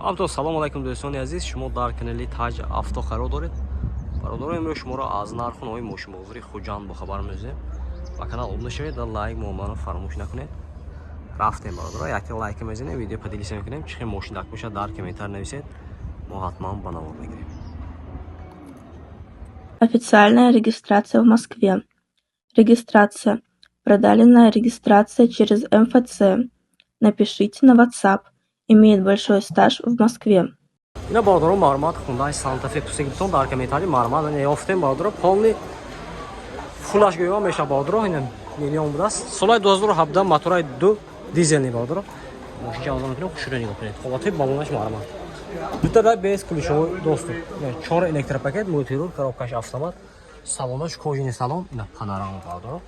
Ҳамто салом алайкум, дӯстони азиз. Шумо дар канали Таҷ Авто қарор доред. Бародаро, имрӯз шуморо аз нарху навои мошинбозори Хуҷанд бохабар мезем. Ба канал обуна шавед ва лайк муомаларо фаромӯш накунед. Рафтем, бародаро, якта лайк мезанем, видео поделиться мекунем. Чӣ хел мошин дак бошад, дар комментар нависед. Мо ҳатман ба навор мегирем. Официальная регистрация в Москве. Регистрация. Продаленная регистрация через МФЦ. Напишите на WhatsApp. Имеет большой стаж в Москве. Ина, бародаро, мармат Хундай Санта Фе пусегитон дар комментари мармат ёфтем, бародаро, полный фулаш гӯём меша, бародаро, ина миллион будааст. Солаи 2017, мотораи ду дизелни, бародаро. Мошинча азон мекунем, хушрӯ нигоҳ кунед. Ҳолатҳои балонаш мармат. Дута дай бесключевой доступ. Чор электропакет, мультируль, коробкаш автомат, салонаш кожаный салон, ина панорама, бародаро.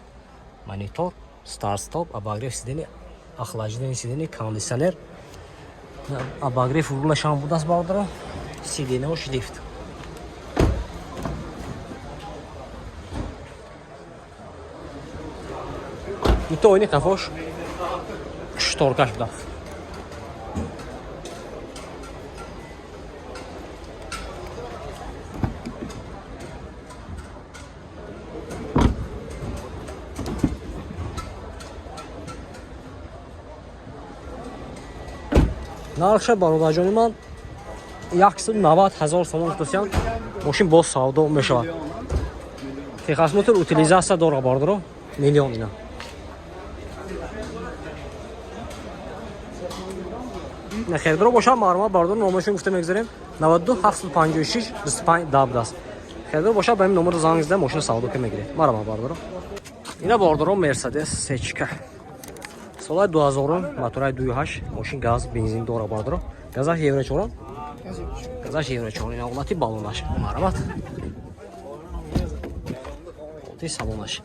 Монитор, старт стоп, обогрев сиденья, охлаждение сиденья, кондиционер, обогрев рулашам будааст, бародаро. Сиденьяош лифт. Дута оини қафош шторкаш будааст. Нархша, бародарҷони ман, 190 ҳазор сомон гуфтасиям. Мошин боз савдо мешавад. Техосмотр, утилизация дора, бародаро. Миллион ина. Хердоро бошад, маълумот, бародаро, номершон гуфта мегузарем: 92 756 25 10 будааст. Хердоро бошад, ба ин номер занг зада, мошина савдо ка мегиред. Марҳамат, бародаро. Ина, бародаро, Мерседес сечка солаи 2000, мотораи 2.8, мошин газ бензин дора, бародаро. Газаш евро 4, газаш евро 4. Ина ҳолати балонаш марҳамат, ҳолати салонаш,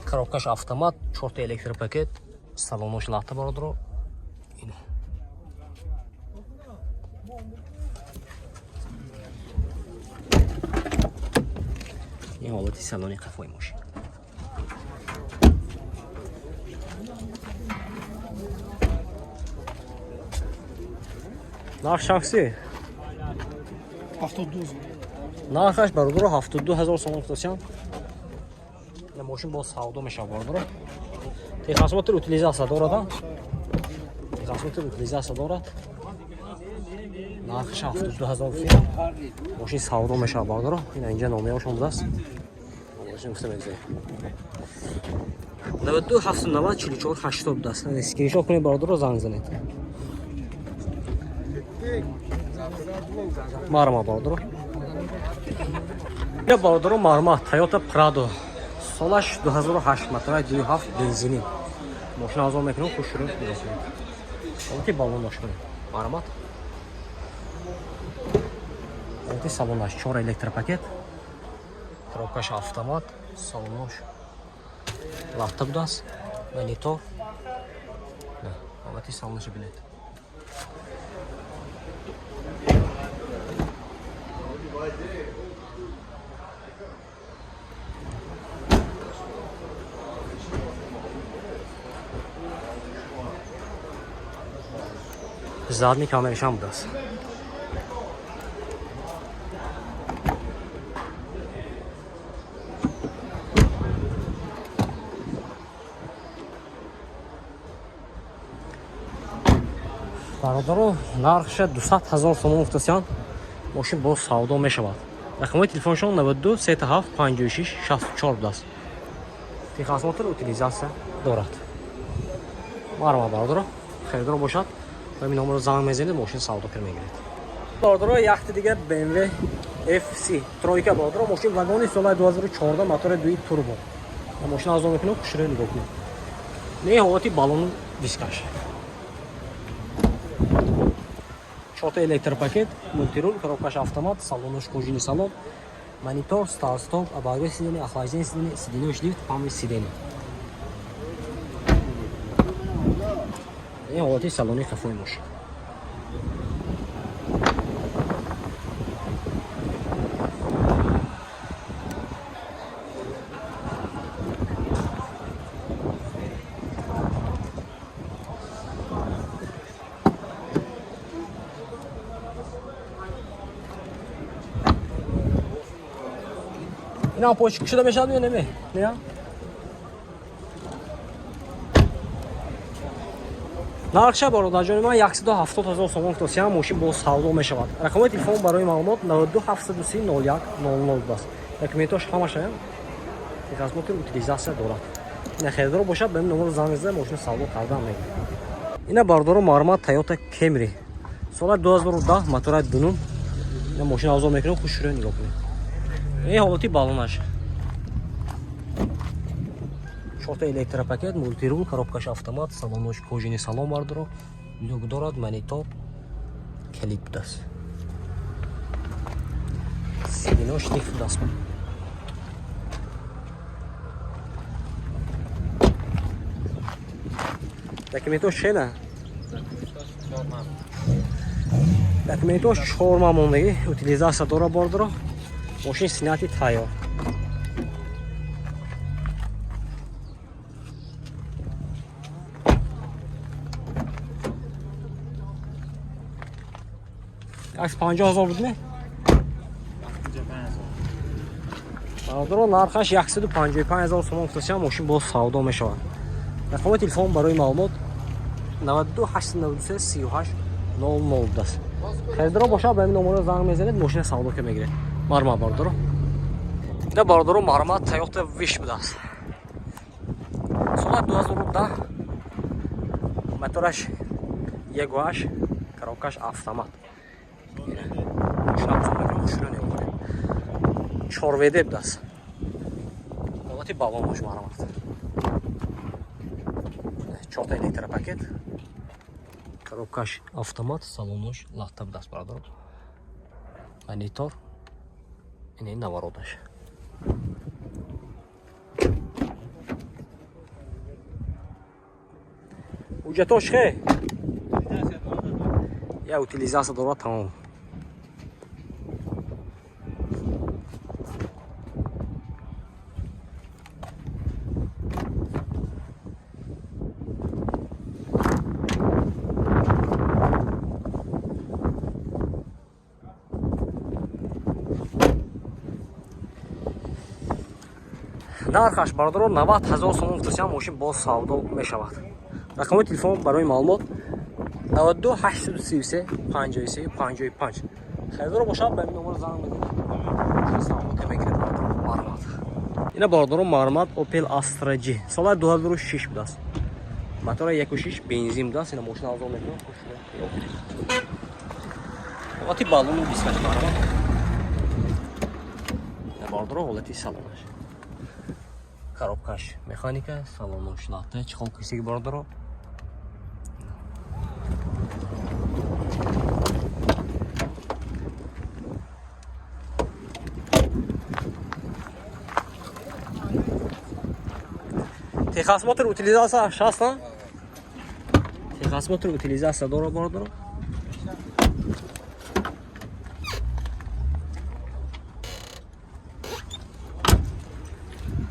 коробкаш автомат, чорта электропакет, салонош латта, бародаро. Ина ин ҳолати салони қафои мошин. Нарх шахсӣ? 72. Нархаш, бародаро, 72 ҳазор сомон гуфтасиям. Мошин боз савдо мешавад, бародаро. Техосмотр, утилизация дорад, техосмотр, утилизация дорад. Нархаш 72 ҳазор гуфтем. Мошин савдо мешавад, бародаро. Ина инҷа номерашон будааст, номерашон гуфта мегузарем: 92 790 44 80 будааст. Скриншот кунед, бародаро, занг занед. Марма, бародаро. Я, бародаро, марма Toyota Prado, солаш 2008, мотораи 2.7 бензинӣ. Мошина азон мекунем, хушрӯ мерасонем. Ҳолати балон дошт кунем, марҳамат. Ҳолати салонаш: чор электропакет, коробкаш автомат, салонош латта будааст, монитор. Ҳолати салонаша бинед. Задний камерашам будааст. Бародаро, нархша 200 ҳазор сомон гуфтасиям. Мошин боз савдо мешавад. Рақамҳои телефоншон 92 37 56 64 будааст. Техосмотр, утилизация дорад. Марҳамат, бародаро. Харидор бошад, ба ин номеро занг мезанед, мошин савдо кар мегиред. Бародаро, яхти дига BMW FC тройка, бародаро. Мошин вагони, солаи 2014, мотори 2 турбо. Мошин азон мекунем, хушрӯ нигоҳ кунед. Не, ҳолати балону дискаш, чорта электропакет, мультируль, коробкаш автомат, салонош кожаный салон, монитор, старт стоп, обогрев сиденья, охлаждение сиденья, сиденьяш лифт, память сиденья. Ин ҳолати салони қафои мошин. Инам почка шуда мешавад ё неме? Не? Нархша, бародарҷони ман, 170 ҳазор сомон гуфтосиям, мошин бо савдо мешавад. Рақамҳои телефон барои маълумот 92 730 01 00 будааст. Документош ҳамашаям, техосмотр, утилизация дорад. Ина харидоро бошад, ба ин номер занг зада, мошина савдо кардан мегирад. Ина, бардоро, мармат Toyota Camry соли 2010, мотораи дунум. Ина мошина авзо мекунем, хушрӯ нигоҳ кунед. Ин ҳолати балонаш. Чорта электропакет, мультирул, коробкаш автомат, салонош кожаный салон, бардоро, люк дорад, монитор, калид будааст. Сидинош тиф будааст. Документош чена? Документош чорма мондагӣ, утилизация дора, бордоро. Мошин снятый, тайёр. 150 000 буд, не? Бародаро, нархаш 155 000 сомон гуфтасиам, мошин боз савдо мешавад. Рақами телефон барои маълумот 92 893 38 00 будааст. Харидоро бошад, ба ин номеро занг мезанед, мошина савдо ка мегиред. Марма, бародаро. Ина, бародаро, марма Toyota Wish будааст. Соли 2010, мотораш 1,8, коробкаш автомат. Мошина хушрӯ нигоҳ кунед. 4 ВД будааст. Ҳолати балонаш, марҳамат. Чорта электропакет, коробкаш автомат, салонош латта будааст, бародаро. Монитор, ин навороташ. Ҳуҷҷатош хе? Я утилизация дорад, тамом. Нархаш, бародаро, 90 000 сомон гуфтасиам, мошин боз савдо мешавад. Рақами телефон барои маълумот 92 833 53 55. Харидоро бошад, ба ин номер занг мезанед, савдо ка мегиред, бародаро, марҳамат. Ина, бародаро, марҳамат, Opel Astra G соли 2006 будааст, мотора 1.6 бензин будааст. Ина мошина авзо мекунам, ҳолати балону дискаш, марҳамат. Ина, бародаро, ҳолати салонаш, коробкаш механика, салонош латта, чехол кисиги, бародаро. Техосмотр, утилизация шаста, техосмотр, утилизация дора, бародаро.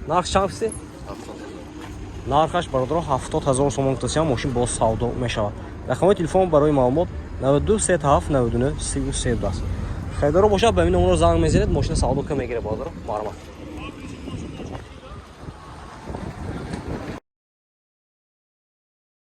Нарх чанд фиси? Нархаш, бародаро, 70 000 сомон гуфтасиам, мошин боз савдо мешавад. Рақамҳои телефон барои маълумот 92 37 99 33 будааст. Харидоро бошад, ба ин номеро занг мезанед, мошина савдо ка мегирад, бародаро, марҳамат.